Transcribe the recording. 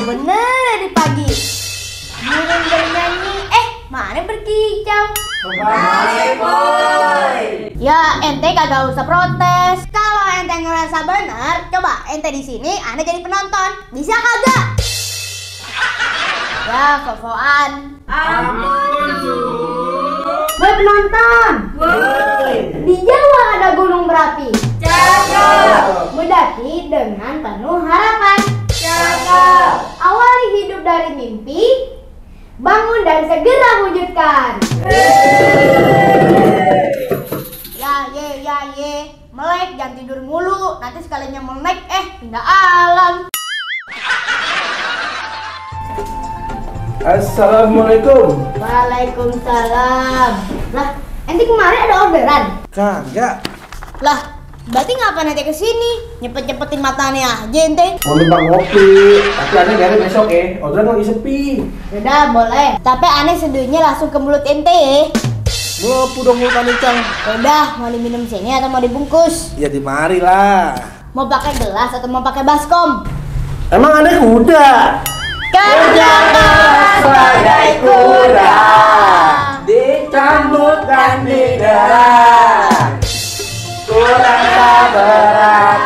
bener dari pagi. Burung bernyanyi, mana berkicau. Kembali, boy. Ya, ente kagak usah protes. Kalau ente ngerasa benar, coba ente di sini, ane jadi penonton. Bisa kagak? Ya, sosokan. Ampun, Gue penonton. boy. Di Jawa ada gunung berapi. Cakep. Mendaki dengan penuh harapan. Cakep. Awali hidup dari mimpi, bangun dan segera wujudkan. Ya, melek jangan tidur mulu. Nanti sekalinya melek, pindah alam. Assalamualaikum. Waalaikumsalam. Lah, ente kemarin ada orderan? Kagak. Lah, berarti ngapain ente kesini? Nyepet-nyepetin matanya aja ente. Mau numpang ngopi, tapi aneh biarin besok ya. Orderan lagi sepi. Udah, boleh. Tapi aneh seduhnya langsung ke mulut ente ya. Ngopi dong mulut aneh, Cang. Udah, mau diminum sini atau mau dibungkus? Ya dimari lah. Mau pakai gelas atau mau pakai baskom? Emang aneh kuda? Kerja keras sebagai kuda, dicambuk dan diderang. Kurang sabaran